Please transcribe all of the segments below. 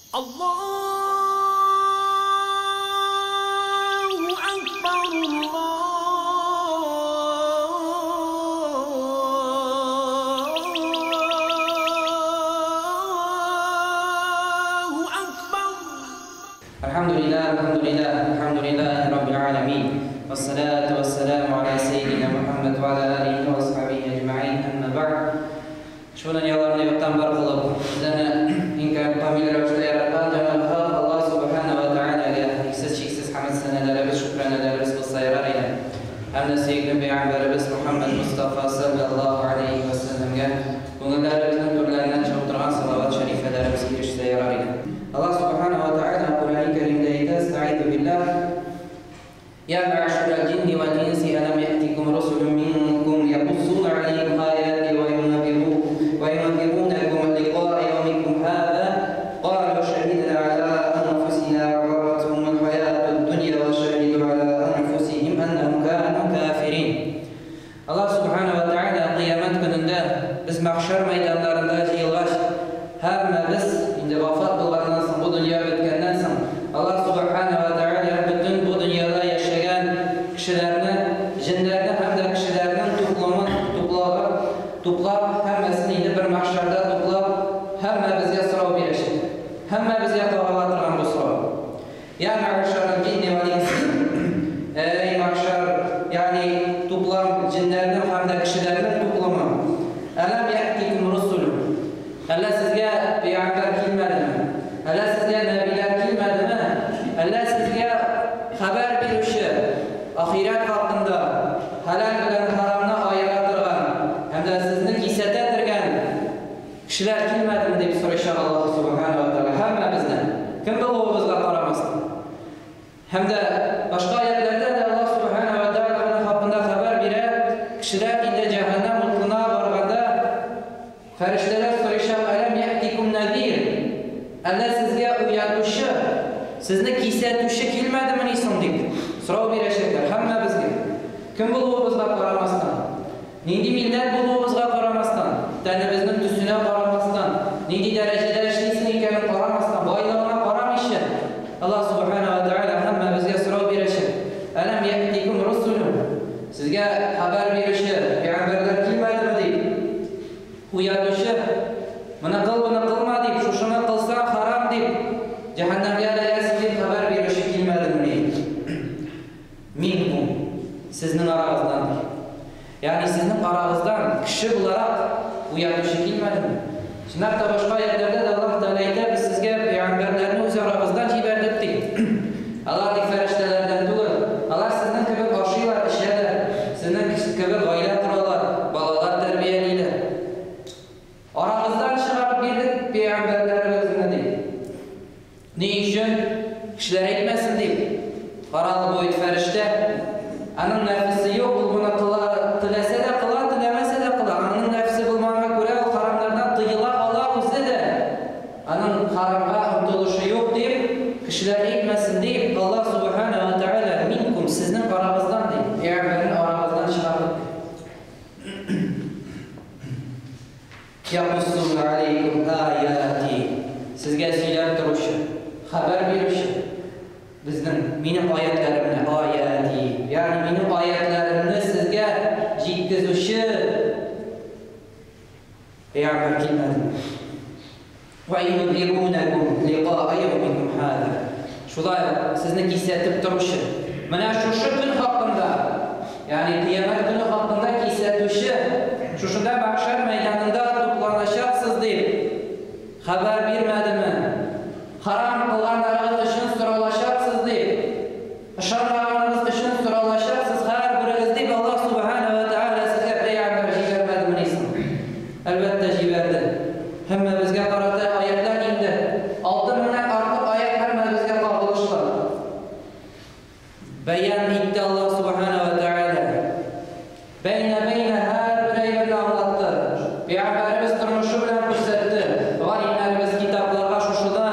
Allahu Akbar, Allahu Akbar. Alhamdulillah, alhamdulillah, alhamdulillahi rabbil alamin. Wassalatu wassalamu ala sayyidina Muhammad wa ala alihi wa sahbihi ajma'in. Amma ba'd. Ошбу дөньяларны юктан бар кылып, безләрне иң камил рәвештә яраткан Җәнабы Хак Аллаһ Субхана ва Тәгаләгә иксез-чиксез хәмд-сәнәләребез, шөкранәләребез булса ярар иде. Һәм дә сөекле пәйгамбәребез Мухаммад Мостафа салләллаһу алейһи вә сәлләмгә күңелләребезнең түрләреннән чыгып торган салават шәрифәләребез ирешсә ярар иде. Аллаһ Субхана ва Тәгалә Коръәни Кәримдә әйтә, Әстәгыйзу биллаһ, Я мәгъшәрәл җинни вәл инси әләм яътикум русулун минкум якуссуна алейкум аяти ва юнзирунакум ликаа яумикум һаза калу шаһидна аля анфусина ва гарратхумул хаятуд дунья ва шаһиду аля анфусихим аннахум кану кафирин. Аллаһ субхана ва тааля кыямәт көнендә без мәхшәр мәйданнарында җыелгач, һәммәбез инде вафат булганнан соң, бу дөнья беткәннән соң, Аллаһ субхана ва тааля бөтен бу дөньяда яшәгән кешеләрне, җеннәрне һәм дә кешеләрнең тупламын туплап, һәммәсен инде бер мәхшәрдә туплап, һәммәбезгә сорау бирәчәк. Һәммәбезгә кагыла торган бу сорау. Я мәгъшәрәл җинни вәл инс. Әй мәгъшәр, ягъни туплам җеннәрнең һәм дә кешеләрнең тупламы. Әләм яътикум русул. Әллә сезгә пәйгамбәр килмәдеме? Әллә сезгә нәбиләр килмәдеме? Әллә сезгә хәбәр бирүче ахирәт хакында хәләл белән харамны аера торган һәм дә сезне кисәтә торган кешеләр килмәдеме дип сорыйчак Аллаһ субхана ва тааля һәммәбезне, кем булуыбызга карамастан. Һәм дә башка аятларда да Аллаһ субхана ва тааля моның хакында хәбәр бирә. Кешеләр инде җәһәннәм утына барганда фәрештәләр сорыйчак, әләм яътикум назир? Әллә сезгә уятучы, сезне кисәтүче килмәдеме соң дип сорау бирәчәкләр һәммәбезгә. Кем булуыбызга карамастан, нинди милләт булуыбызга карамастан, тәнебезнең төсенә карамастан, нинди дәрәҗәдә эшлисең икәнен карамастан, байлыгына карамыйча, Аллаһ субхана ва тааля һәммәбезгә сорау бирәчәк. Әләм яътикум русулун? Сезгә хәбәр бирүче пәйгамбәрләр килмәдеме дип уятучы, моны кыл, моны кылма дип, шушыны кылсаң харам дип, җәһәннәмгә эләгәсең дип хәбәр бирүче килмәдеме? Минкум, сезнең арагыздан ди. Ягъни сезнең арагыздан кеше буларак уятучы килмәдеме? Чынлап та башка аятларда да Аллаһ Тәгалә әйтә, без сезгә пәйгамбәрләрне үз арагыздан җибәрдек ди. Алар тик фәрештәләрдән түгел, алар сезнең кебек ашыйлар, эчәләр, сезнең кебек гаилә коралар, балалар тәрбиялиләр. Арагыздан чыгарып бирдек пәйгамбәрләребезне ди. Ни өчен? Кешеләр әйтмәсен дип. Каралы бу бит фәрештә. Аның нәфесе юк, ул моны кыла, теләсә дә кыла, теләмәсә дә кыла. Аның нәфесе булмаганга күрә ул харамнардан тыела ала үзе дә. Аның харамга омтылышы юк дип, кешеләр әйтмәсен дип, Аллаһ субхана ва тааля минкум, сезнең арагыздан ди. Пәйгамбәрне арагыздан чыгардык ди. Якуссуна алейкум аяти. Сезгә сөйләп торучы, хәбәр бирүче безнең минем аятларымны, аяти, ягъни минем аятларымны сезгә җиткезүче пәйгамбәр килмәде. Ва юнзирунакум ликаа яумикум һаза. Шулай сезне кисәтеп торучы. Менә шушы көн хакында, ягъни кыямәт көне хакында кисәтүче, шушында мәхшәр мәйданында тупланачаксыз дип хәбәр бирмәдеме? Харам кылганнарыгыз өчен соралачаксыз дип, ышанмаганыгыз өчен соралачаксыз һәрберегез дип Аллаһ субхана ва тааля сезгә пәйгамбәр җибәрмәдеме соң? Әлбәттә җибәрде. Һәммәбезгә карата аятлар инде. 6000-нән артык аят һәммәбезгә кагылышлы. Бәян итте Аллаһ субхана ва тааля. Бәйнә-бәйнә һәрбер әйберне аңлатты. Пәйгамбәребез тормышы белән күрсәтте. Галимнәребез китапларга шушыда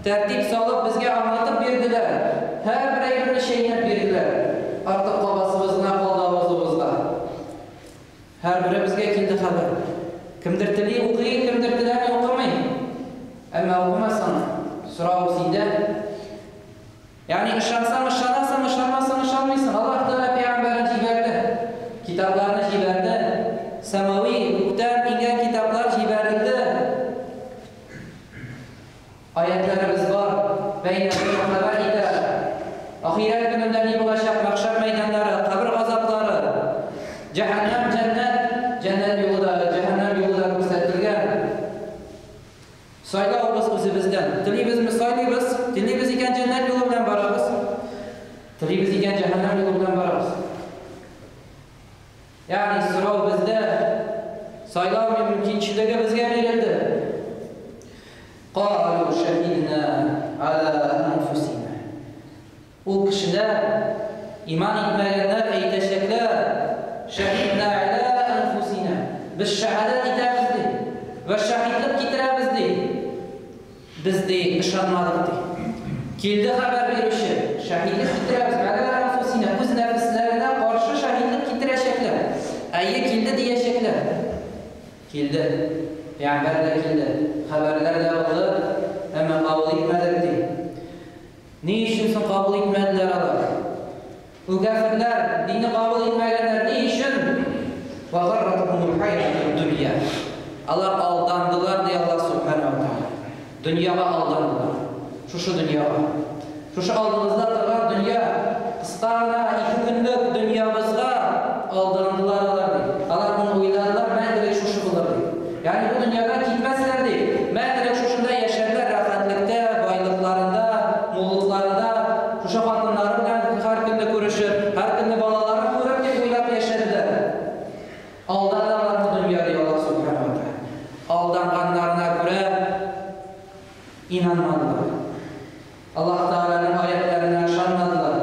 тәртип салып безгә аңлатып бирделәр. Һәрбер әйберне чәйнәп бирделәр. Артык кабасыбыз гына калды авызыбызда. Һәрберебезгә килде хәбәр. Кемдер тели укый, кемдер теләми укымый. Әмма укымасаң, Сорау синдә. Ягъни ышансаң ышанасың, ышанмасаң ышанмыйсың. Аллаһ Тәгалә пәйгамбәрен җибәрде. Китапларны җибәрде. Самави, күктән иңгән китаплар җибәрелде. Аятларыбыз бар. Бәйнәбез хәбәр итә. Ахирәт көнендә ни булачак? Мәхшәр мәйданнары, кабер газаплары, җәһәннәм, җәннәт, җәннәт юлы да, җәһәннәм юлы да күрсәтелгән. Сайлавыбыз үзебездән. Телибезме, сайлыйбыз. Телибез икән, җәннәт юлы белән барабыз. Телибез икән, җәһәннәм юлы белән барабыз. Ягъни сорау бездә, сайлау мөмкинчелеге безгә бирелде. Калу шәһидна аля анфусина. Ул кешеләр, иман итмәгәннәр әйтәчәкләр, шәһидна аля анфусина. Без шәһадәт итәбез ди. Вә шаһидлек китерәбез ди. Без ди ышанмадык ди. Килде хәбәр бирүче, шаһидлек китерәбез аля анфусина. Үз нәфесләренә каршы шаһидлек китерәчәкләр. Әйе, килде диячәкләр. Килде. Пәйгамбәр дә килде. Хәбәрләр дә булды, әмма кабул итмәдек ди. Ни өчен соң кабул итмәделәр алар? Ул кәферләр, динне кабул итмәгәннәр ни өчен? Ва гарратхумул хаятуд дөнья. Алар алдандылар ди Аллаһ субхана ва тааля. Дөньяга алдандылар. Шушы дөньяга. Шушы алдыбызда торган дөнья, кыска гына ике көнлек дөньябызга алдандылар алар ди. Алар моны уйладылар, мәңгелек шушы булыр ди. Ягъни бу дөньядан китмәсләр ди. Мәңгелек шушында яшәрләр, рәхәтлектә, байлыкларында, муллыкларында, шушы хатыннары белән һәр көнне күрешеп, һәр көнне балаларын күреп дип уйлап яшәделәр. Алдады аларны дөнья ди Аллаһ субхана ва тааля. Алданганнарына күрә инанмадылар. Аллаһ Тәгаләнең аятларына ышанмадылар.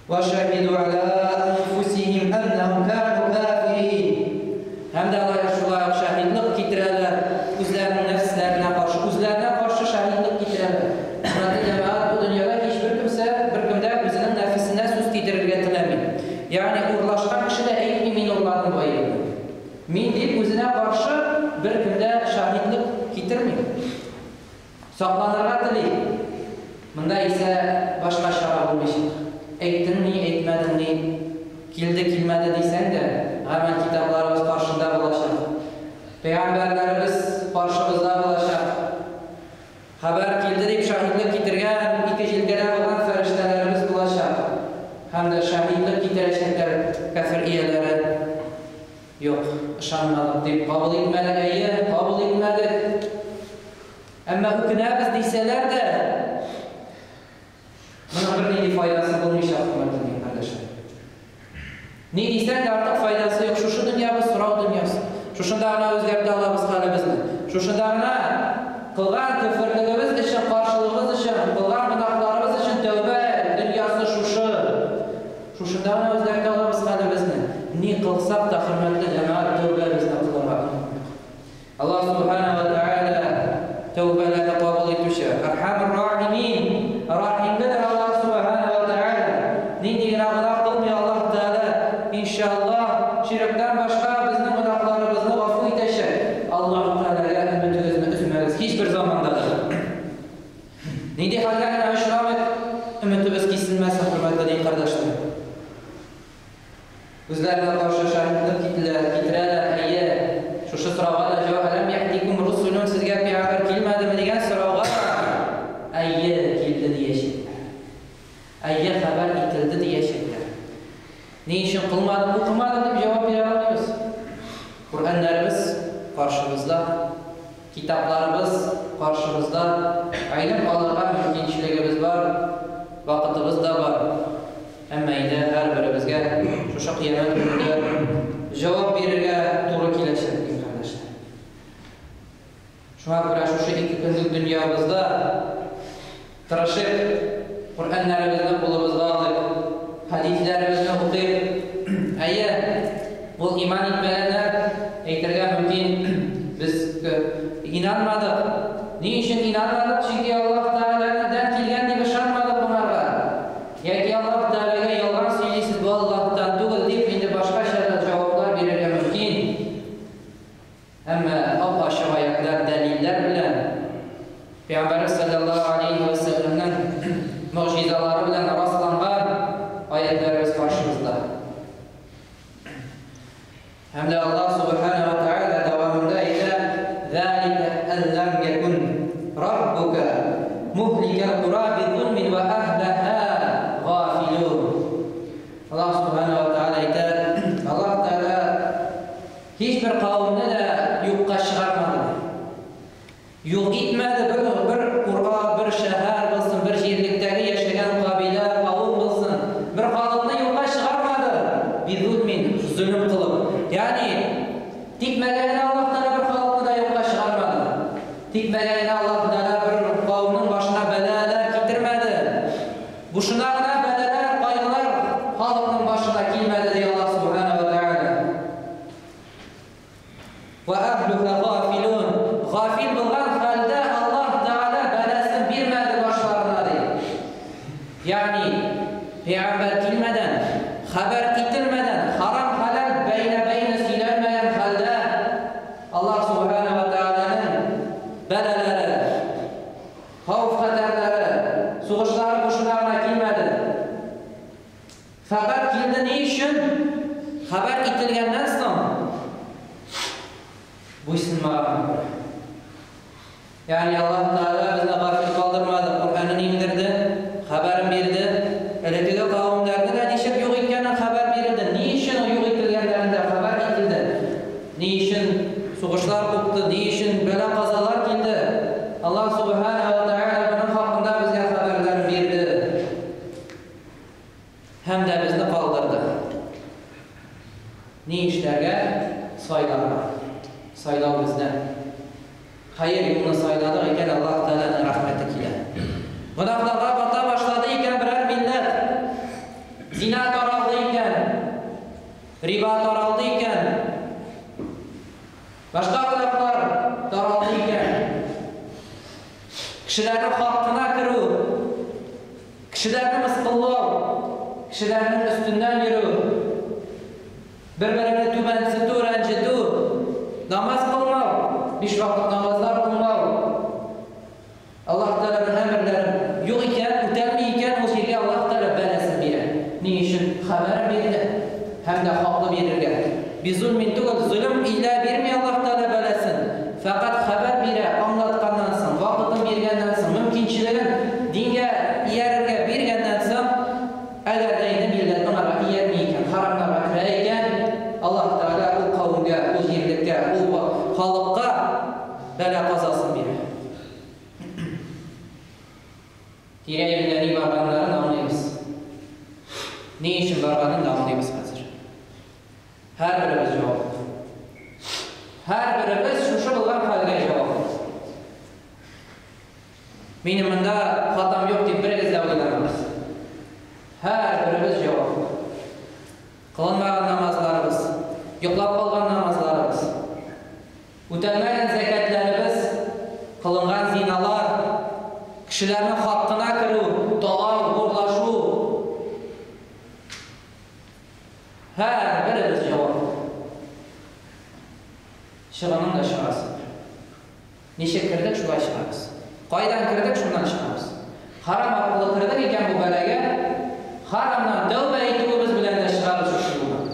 Ва шаһиду аля анфусихим аннахум кану кафирин. Һәм дә алар шулай ук шаһидлык китерәләр, үзләренең нәфсләренә каршы, үзләренә каршы шаһидлык китерәләр. Хөрмәтле җәмәгать, бу дөньяда һичбер кемсә, беркем дә үзенең нәфесенә сүз тидерергә теләми. Ягъни урлашкан кеше дә әйтми, мин урладым бу әйберне. Мин дип үзенә каршы беркем дә шаһидлык китерми. Сакланырга тели. Монда исә башка чара булмыйчак. Әйттең ни, әйтмәдең ни, килде, килмәде дисәң дә, гамәл китапларыбыз каршында булачак. Пәйгамбәрләребез каршыбызда булачак. Хәбәр килде дип шаһидлык китергән ике җилкәдә булган фәрештәләребез булачак. Һәм дә шаһидлык китерәчәкләр кәфер ияләре. Юк, ышанмадык дип кабул итмәдек, әйе, кабул итмәдек. Әмма үкенәбез дисәләр дә, моның бернинди файдасы булмыйчак, хөрмәтле дин кардәшләр. Ни дисәң дә артык файдасы юк. Шушы дөньябыз сорау дөньясы. Шушында гына үзгәртә алабыз хәлебезне. Шушында гына кылган көферлегебез өчен, каршылыгыбыз өчен, кылган гөнаһларыбыз өчен тәүбә дөньясы шушы. Шушында гына үзгәртә алабыз хәлебезне. Ни кылсак та, хөрмәтле җәмәгать, тәүбәбезне кылырга онытмыйк. Аллаһ субхана ва тааля тәүбәләрне кабул итүче, Әрхәмүр рахимин, рахимледер Аллаһ субхана ва тааля. Нинди генә гөнаһ кылмый Аллаһ Тәгалә, иншаллаһ, ширктән башка безнең гөнаһларыбызны гафу итәчәк. Аллаһ Тәгаләгә өметегезне өзмәгез һичбер заманда да. Нинди хәлгә генә очрамыйк, өметебез киселмәсен, хөрмәтле дин кардәшләр. Үзләренә каршы шаһитлык кителәр, китерәләр, әйе. Шушы сорауга да җавап, Әләм яһдикум русулун, сезгә пәйгамбәр килмәдеме дигән сорауга да, әйе, килде диячәкләр. Әйе, хәбәр ителде диячәкләр. Ни өчен кылмадым, укымадым дип җавап бирә алмыйбыз. Коръәннәребез каршыбызда, китапларыбыз каршыбызда, гыйлем алырга мөмкинчелегебез бар, вакытыбыз да бар. Әмма инде һәрберебезгә шушы кыямәт көнендә җавап бирергә туры киләчәк, дин кардәшләр. Шуңа күрә шушы ике көнлек дөньябызда тырышып, Коръәннәребезне кулыбызга алып, хәдисләребезне укыйк. Әйе, ул иман итмәгәннәр әйтергә мөмкин, без инанмадык. Ни өчен инанмадык? Чөнки Аллаһ Тәгаләдән килгән дип ышанмадык моңарга. Яки Аллаһ Тәгаләгә ялган сөйлисез, бу Аллаһтан түгел дип инде башкача да җаваплар бирергә мөмкин. Әмма ап-ачык аятлар, дәлилләр белән Пәйгамбәребез салләллаһу алейһи вә сәлләмнең могҗизалары белән расланган аятьләребез каршыбызда. Һәм дә Аллаһ субхана ва тәгалә дәвамында әйтә, "Залика ан лам якун раббука мухликал кура бизулмин ва әһлаһа гафилун." Аллаһ субхана ва тәгалә әйтә, Аллаһ Тәгалә һичбер кавемне дә юкка чыгармады. Юк итмәде бер бер курга, бер шәһәр булсын, бер җирлектәге яшәгән кабилә, кавым булсын, бер халыкны юкка чыгармады, бизульмин, зөлем кылып. Ягъни, тикмәгә генә Аллаһ Тәгалә бер халыкны да юкка чыгармады. Тикмәгә генә Аллаһ Тәгалә бер кавымның башына бәлаләр китермәде. Бушына гына бәлаләр, кайгылар халыкның башына килмәде, ди Аллаһ Субхана ва Тәгалә. Вә әһлүһә гафилүн, гафил булган хәлдә Аллаһ Тәгалә бәласен бирмәде башларына, ди. Ягъни, пәйгамбәр килмәдән, хәбәр ителмәдән, харам-хәләл бәйнә-бәйнә сөйләнмәгән хәлдә Аллаһ Сүбхәнәһү вә Тәгаләнең бәлаләре, хәвеф-хәтәрләре, сугышлары бушына гына килмәде. Фәкать килде ни өчен? Хәбәр ителгәннән соң буйсынмаганга күрә. Ягъни Аллаһ Тәгалә безне гафил калдырмады, Коръәнен иңдерде, хәбәрен бирде. Элеккеге кавемнәрне дә ничек юк иткәнен хәбәр бирелде, ни өчен юк ителгәннәрен дә хәбәр ителде. Ни өчен сугышлар купты, ни өчен бәла-казалар килде. Аллаһ Сүбхәнәһү вә Тәгалә моның хакында безгә хәбәрләр бирде. Һәм дә безне калдырды. Ни эшләргә? Сайларга. Сайлау бездән. Хәер юлны сайладык икән, Аллаһ Тәгаләнең рәхмәте килә. Гөнаһларга бата башлады икән берәр милләт, зина таралды икән, риба таралды икән, башка гөнаһлар таралды икән, кешеләрнең хакына керү, Кешеләрне мыскыллау, кешеләрнең өстеннән йөрү, бер-береңне түбәнсетү, рәнҗетү, намаз кылмау, биш вакыт намазлар кылмау, Аллаһ Тәгаләнең әмерләрен юк икән, үтәлми икән, ул җиргә Аллаһ Тәгалә бәласен бирә. Ни өчен? Хәбәр бирде һәм дә хаклы бирергә. Бизульмин түгел, золым илә бирми Аллаһ Тәгалә бәласен. Фәкать хәбәр бирә, аңлатканнан соң, вакытын биргәннән соң, мөмкинчелеген дингә иярергә биргәннән соң, әгәр дә инде милләт моңарга иярми икән, харамнарга керә икән, Аллаһ Тәгалә ул кавемгә, ул җирлеккә, ул халыкка бәла-казасын бирә. Тирә-юньдә ни барганнарын аңлыйбыз. Ни өчен барганын да аңлыйбыз хәзер. Һәрберебез җаваплы. Һәрберебез шушы булган хәлгә җаваплы. Минем монда хатам юк дип берегез дә уйламагыз. Һәрберебез җаваплы. Кылынмаган намазларыбыз, йоклап калган намазларыбыз, үтәлмәгән зәкятләребез, кылынган зиналар, кешеләрнең хакына керү, талау, урлашу, Һәрберебез җаваплы. Чыгымын да чыгасы бар. Ничек кердек, шулай чыгабыз. Кайдан кердек, шуннан чыгабыз. Харам аркылы кердек икән бу бәлагә, харамнан тәүбә итүебез белән дә чыгабыз шушы юлдан.